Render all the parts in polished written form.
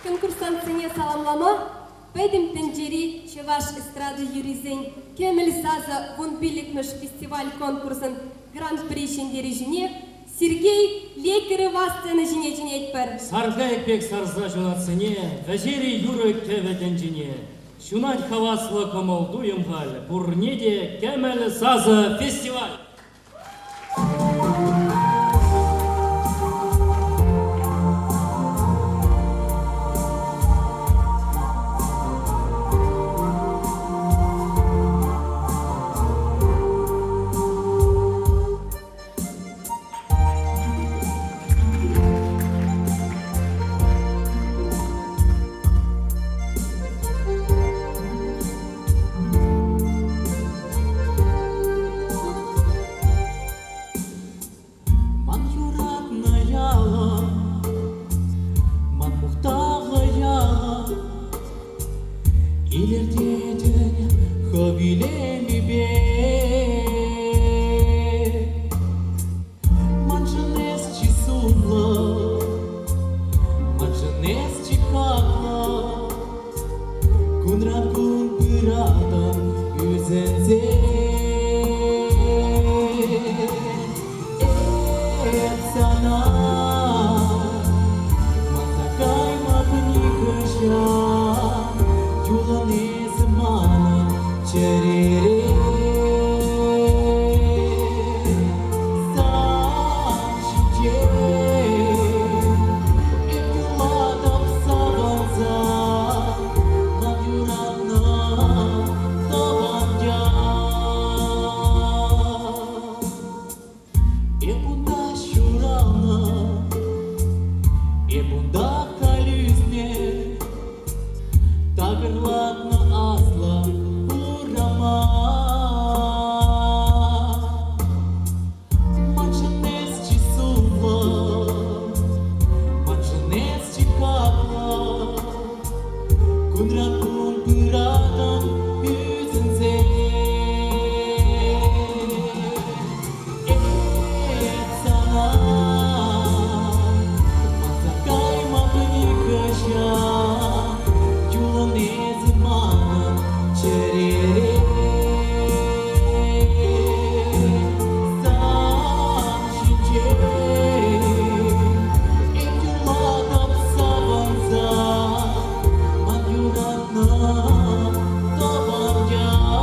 Конкурсантсене саламлама Пӗтӗм тӗнчери чӑваш эстрада юррисен Кӗмӗл сасӑ вунпиллӗкмӗш фестиваль-конкурсӑн Гран-при ҫӗнтерӳҫине Сергей Лекерева сцена ҫине чӗнетпӗр. Саркайӑк пек сарса ҫунатсене вӗҫер-и юрӑ-кӗвӗ тӗнчине. Ҫунать хаваслӑ кӑмӑл-туйӑм халь, пурне те Кӗмӗл сасӑ фестиваль! Ман юратнӑ ялӑм, ман мухтавлӑ ялӑм, илӗртетӗн хӑв илемӳпе. Маншӑн эс чи сумлӑ, маншӑн эс чи хаклӑ, кунран-кун пыратӑн ӳсӗнсе. Эп сана манса каймӑп нихӑҫан, юлӑн эсӗ манӑн чӗрере. Сан ҫинчен эп юрлатӑп савӑнса, ман юратнӑ тӑван ял. Эп унта ҫуралнӑ, эп унта халь ӳснӗ, такӑрлатнӑ аслӑ урама. Маншӑн эс чи сумлӑ, маншӑн эс чи хаклӑ, кунран-кун пыратӑн ӳсӗнсе. Эп сана манса каймӑп нихӑҫан, юлӑн эсӗ манӑн чӗрере. Сан ҫинчен эп юрлатӑп савӑнса, ман юратнӑ тӑван ял.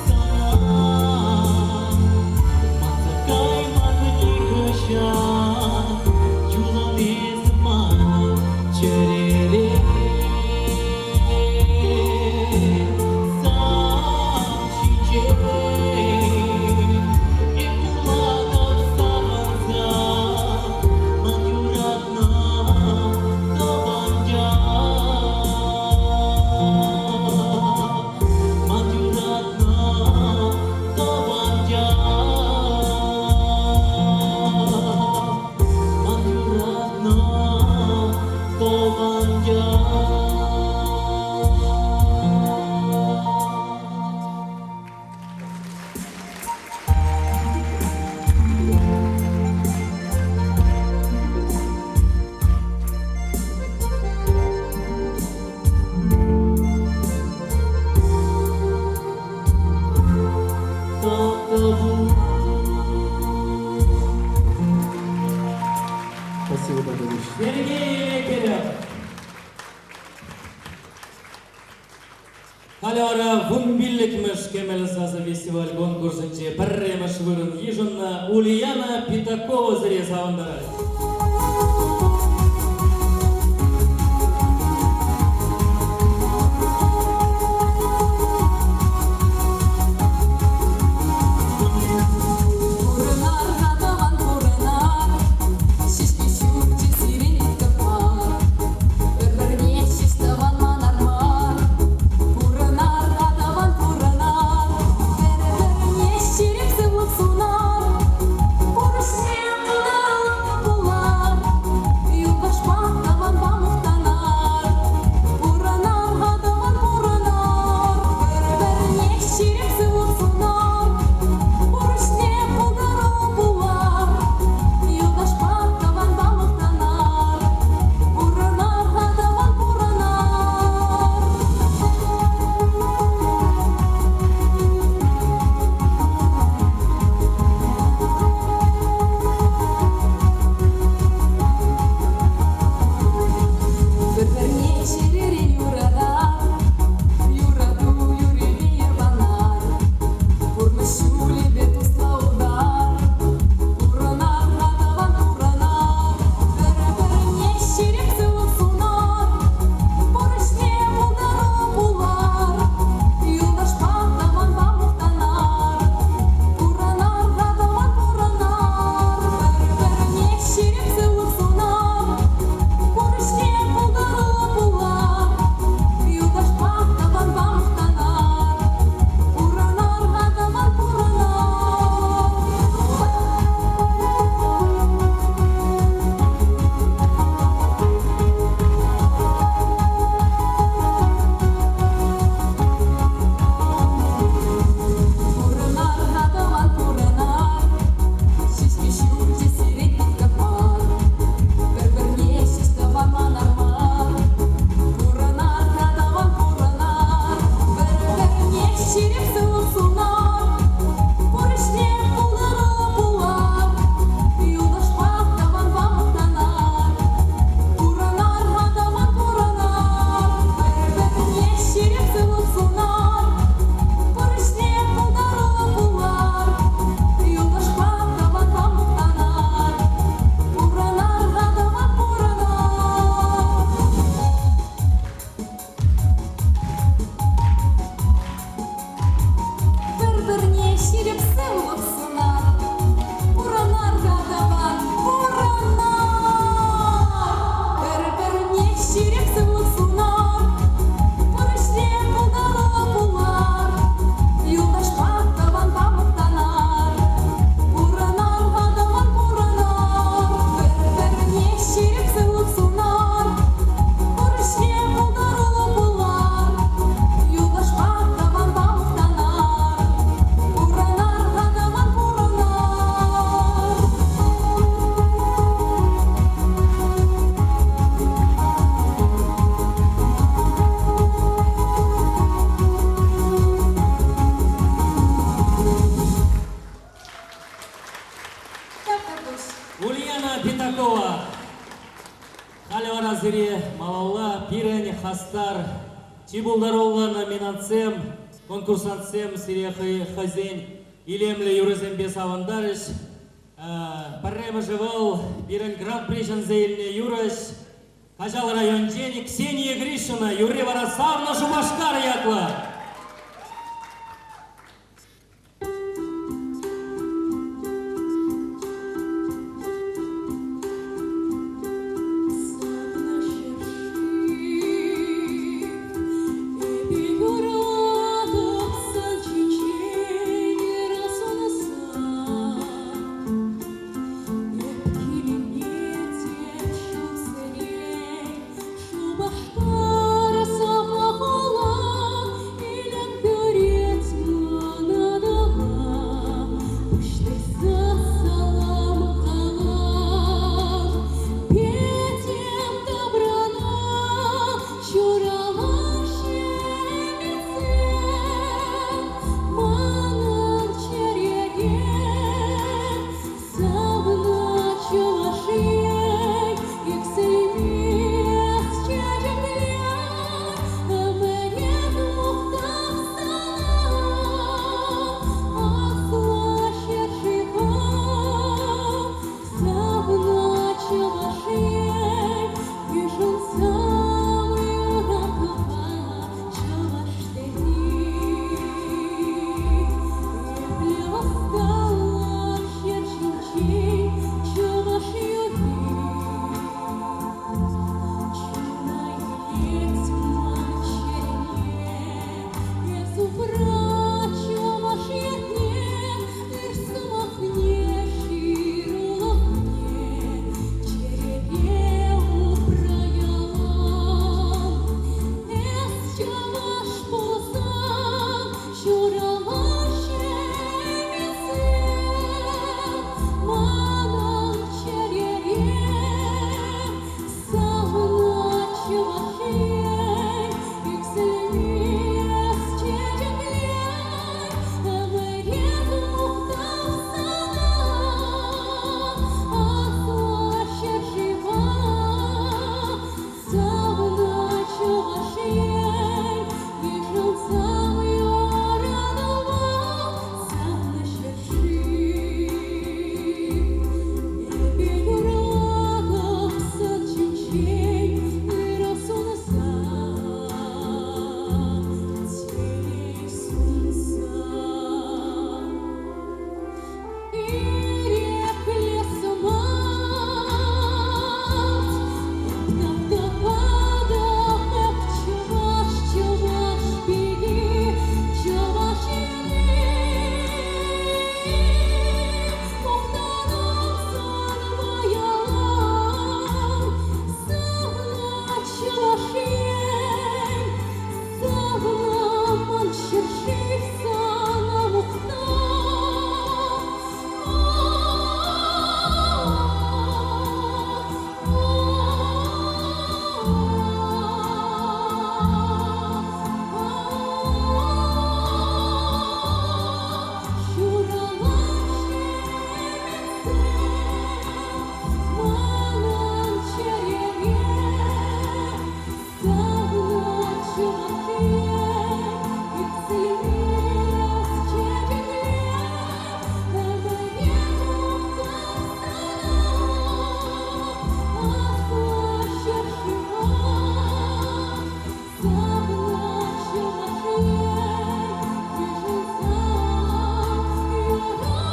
Сана манса кайман нихӑҫан, юлӑн эсӗ манӑн чӗрере. Сан ҫинчен эп юрлатӑп савӑнса, ман юратнӑ тӑван ял. Ман юратнӑ тӑван ял. Ман юратнӑ тӑван ял. Спасибо, Павел Ильич. Сергей Лекерев. Халӗ вара вунпиллӗкмӗш Кӗмӗл сасӑ фестиваль конкурсӗнче пӗрремӗш вырӑн йышӑннӑ Ульяна Питакова сире савӑнтарать. Пурӑнар-ха, тӑван, пурӑнар, ҫеҫ Ульяна Пятакова. Халӗ вара сире малалла пирӗн хастар чи пултаруллӑ номинантсем, конкурсантсем сире хӑйсен илемлӗ юрӑсемпе савӑнтарӗҫ. Пӗрремӗшӗ вӑл пирӗн гран-при ҫӗнсе илнӗ юрӑҫ Каҫал районӗнчен Ксения Гришина, юрри вара «Савнӑ Шупашкар» ятлӑ. Савнӑ ҫӗршыв, эпӗ юратӑп сан ҫинчен асӑнса. Эп киленетӗп ҫулсерен Шупашкар савнӑ хула илем кӳрет мана Пуҫ тайса салам калам Петӗм таврана ҫуралаҫҫӗ ӗмӗтсем Манӑн чӗрере савнӑ Чӑваш Ен иксӗлмест чечеклен ӗмӗре мухтав сана, аслӑ ҫӗршыва. Савнӑ Чӑваш Ен, йышӑнсам юратӑва чӑваш тени. Епле ӑсталлӑ ҫӗр ҫинчен чӑваш юрри. Чуна илет ман чӗрене, эс упра чӑваш ятне, ыр сӑмахне, ҫырулӑхне, чӗрепе упра ялан. Эс чӑваш пулсан ҫуралаҫҫӗ ӗмӗтсем манӑн чӗрере. Савнӑ Чӑваш Ен, иксӗлмест чечеклен, ӗмӗре мухтав сана, аслӑ ҫӗршыва. Савнӑ Чӑваш Ен, йышӑнсам юратӑва, савнӑ ҫӗршыв. Эпӗ юратӑп сан ҫинчен ырӑ сунса, телей сунса. Ирӗклӗ самант, эп таптапатӑп, эп чӑваш, чӑваш пики, Чӑваш Енри. Мухтанам санпа ялан, савнӑ Чӑваш Ен, савнӑ ман ҫӗршыв сана мухтав. Ҫуралаҫҫӗ ӗмӗтсем манӑн чӗрере, савнӑ Чӑваш Ен, иксӗлмест чечеклен, ӗмӗре мухтав сана, аслӑ ҫӗршыва. Савнӑ Чӑваш Ен, йышӑнсам юратӑва.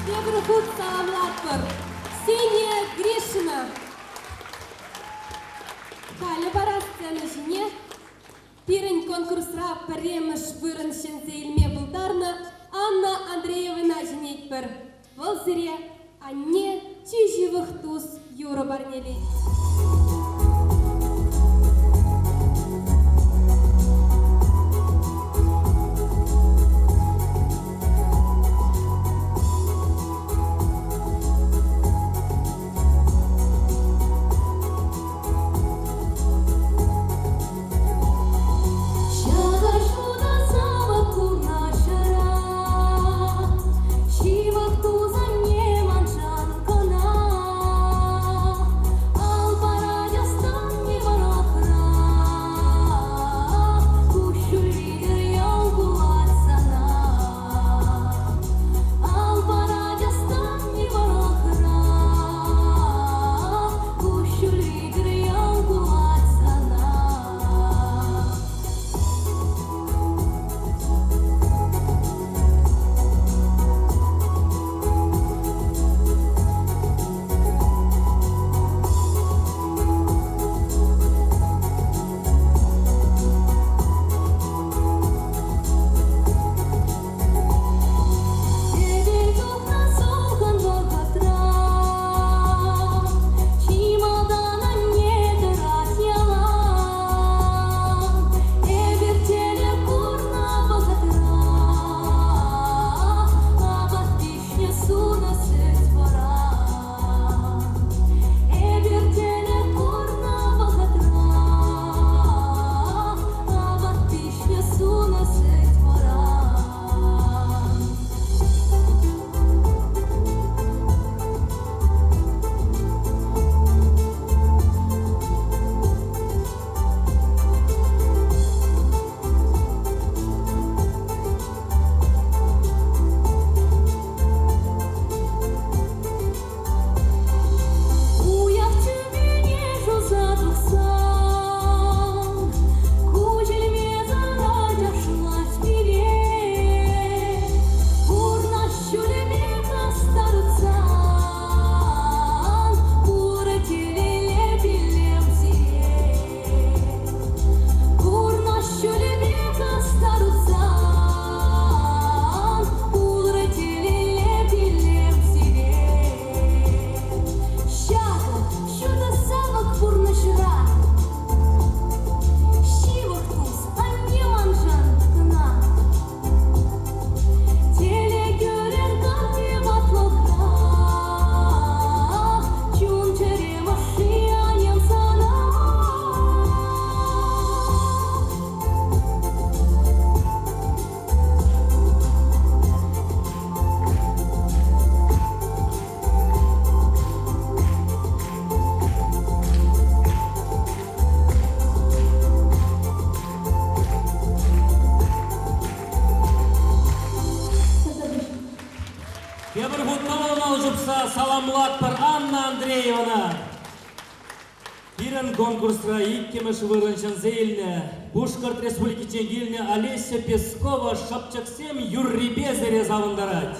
Тепӗр хут саламлатпӑр. Ксения Гришина. Халӗ вара сцена ҫине пирӗн конкурсра пӗрремӗш вырӑн ҫӗнсе илме пултарнӑ Анна Андреевӑна чӗнетпӗр. Вӑл сире «Анне чи ҫывӑх тус» юрӑ парнелет. саламлатпӑр Анна Андреевана. Пирӗн конкурсра иккӗмӗш вырӑн ҫӗнсе илнӗ Пушкӑрт Республикинчен килнӗ Олеся Пескова шӑпчӑксем юррипе сире савӑнтарать.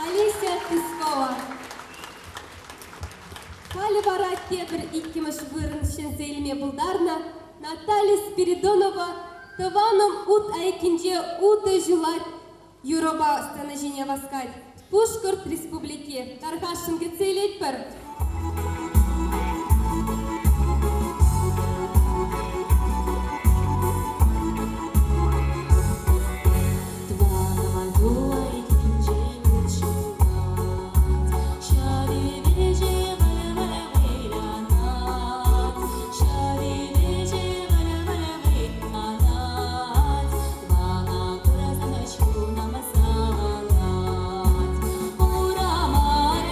Олеся Пескова. Халӗ вара тепӗр иккӗмӗш вырӑн ҫӗнсе илме пултарнӑ Наталья Спиридонова тӑванӑм ут айккинче утӑ ҫулать юрӑпа сцена ҫине васкать. Пушкӑрт Республики тархасшӑн кӗтсе илетпӗр. Урамар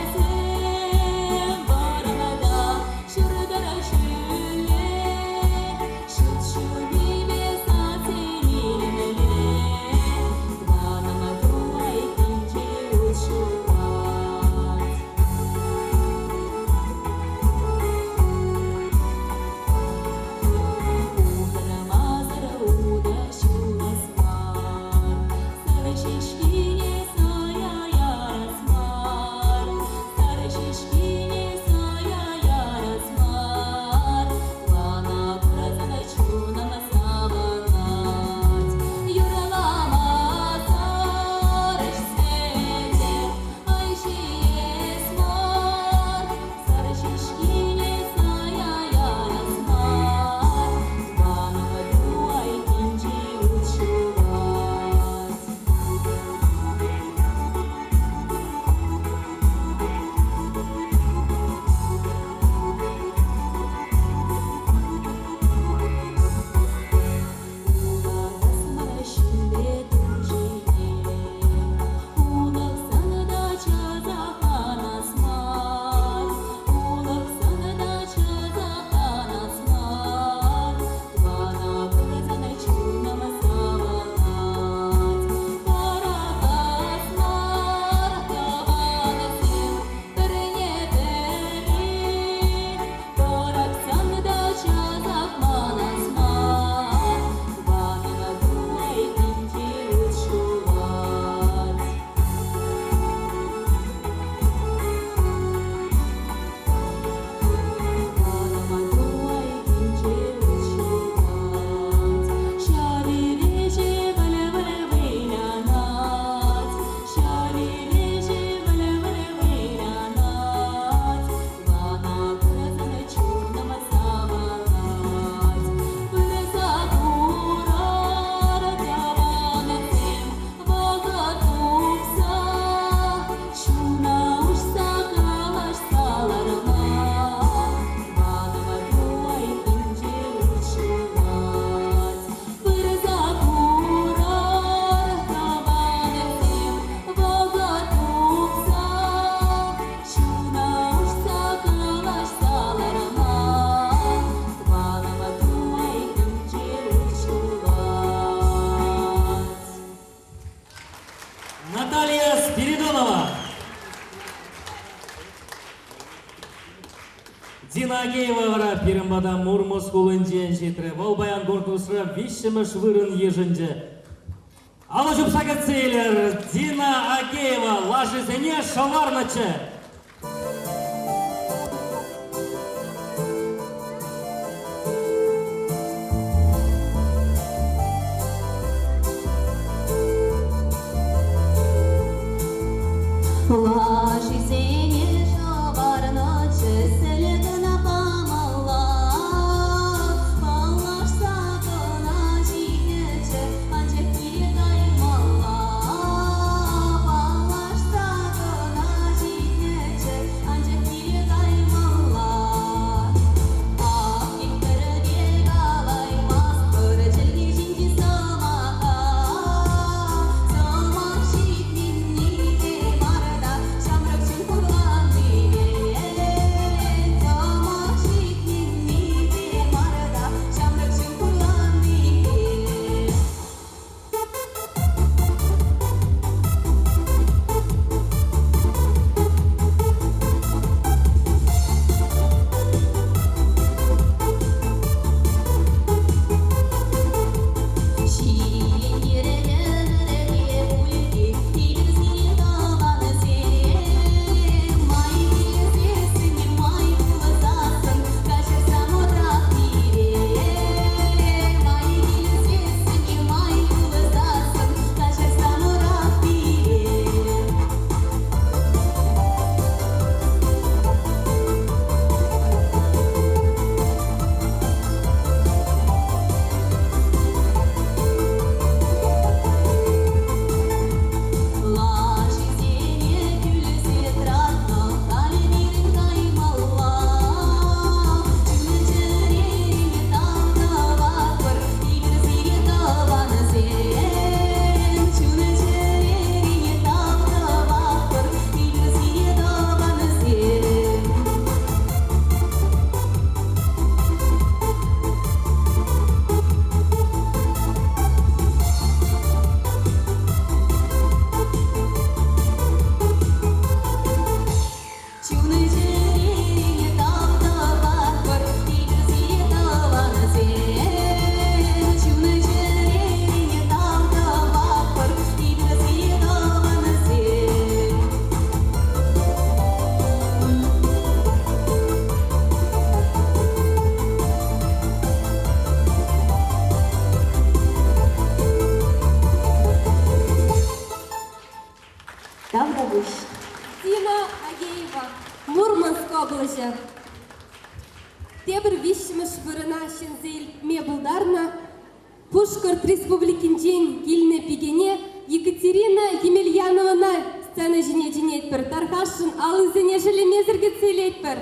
Агеева вара пирӗн пата Мурманск хулинчен ҫитрӗ. Вӑл паян конкурсра виҫҫӗмӗш вырӑн йышӑнчӗ. Алӑ ҫупса кӗтсе илер, Дина Агеева лашисене шӑварнӑччӗ. Лашисене шӑварнӑччӗ, сӗлӗ кӑна памалла. Паллашса кӑна ҫитнӗччӗ, анчах киле каймалла. Паллашса кӑна ҫитнӗччӗ, анчах киле каймалла. Ах, ирттерте калаймастпӑр чӗлхе ҫинчи сӑмаха. Сӑмах ҫитменнипе мар та ҫамрӑк чун хурланнипе. Сӑмах ҫитменнипе мар та ҫамрӑк чун хурланнипе. Ҫилентерӗ пуль те эпир сире тӑвансем. Май килсессӗн, май пулсассӑн каҫарсам утрах пире. Май килсессӗн, май пулсассӑн каҫарсам урах пире. Лашисене кӳлсе тӑратнӑ, халӗ пирӗн каймалла. Чун-чӗререн тав тӑватпӑр, эпир сире тӑвансем. Чун-чӗререн тав тӑватпӑр, эпир сире тӑвансем. Чун-чӗререн тав тӑватпӑр, эпир сире тӑвансем. Чун-чӗререн тав тӑватпӑр, эпир сире тӑвансем. Тавтапуҫ. Дина Агеева, Мурманск облаҫӗ. Тепӗр виҫҫӗмӗш вырӑна ҫӗнсе илме пултарнӑ Пушкӑрт Республикинчен килнӗ пикене Екатерина Емельяновӑна сцена ҫине чӗнетпӗр. Тархасшӑн аллисене шеллемесӗр кӗтсе илетпӗр.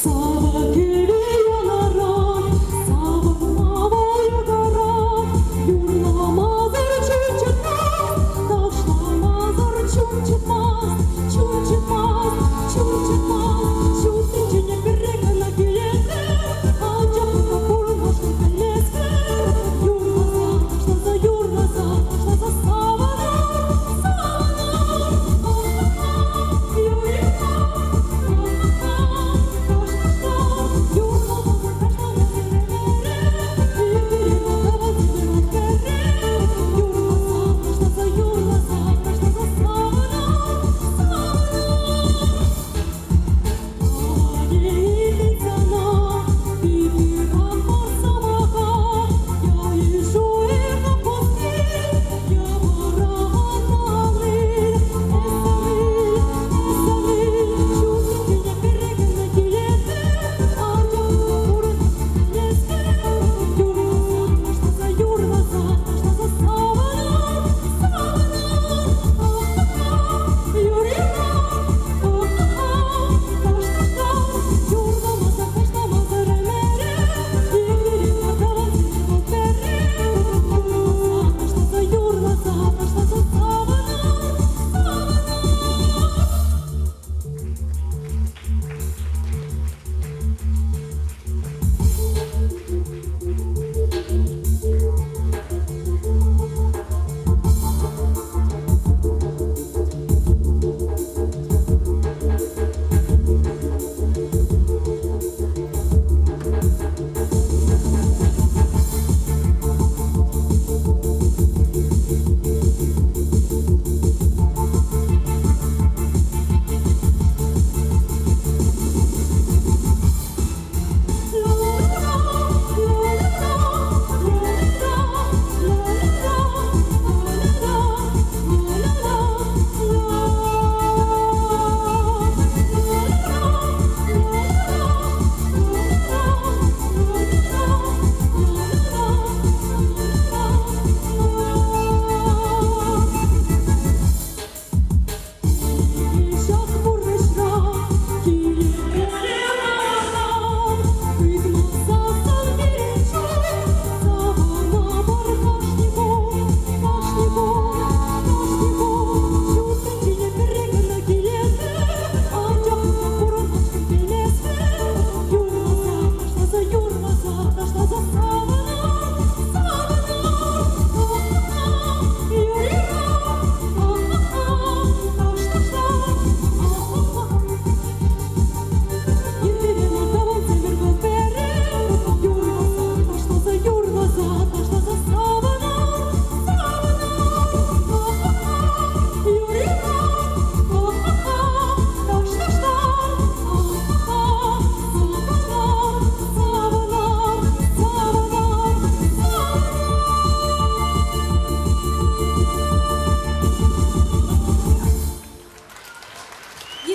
Сава кӗвӗ янӑрать, савӑнма вӑй тӑрать, юрлама.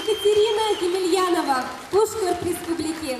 Екатерина Емельянова, Пушкӑрт Республики.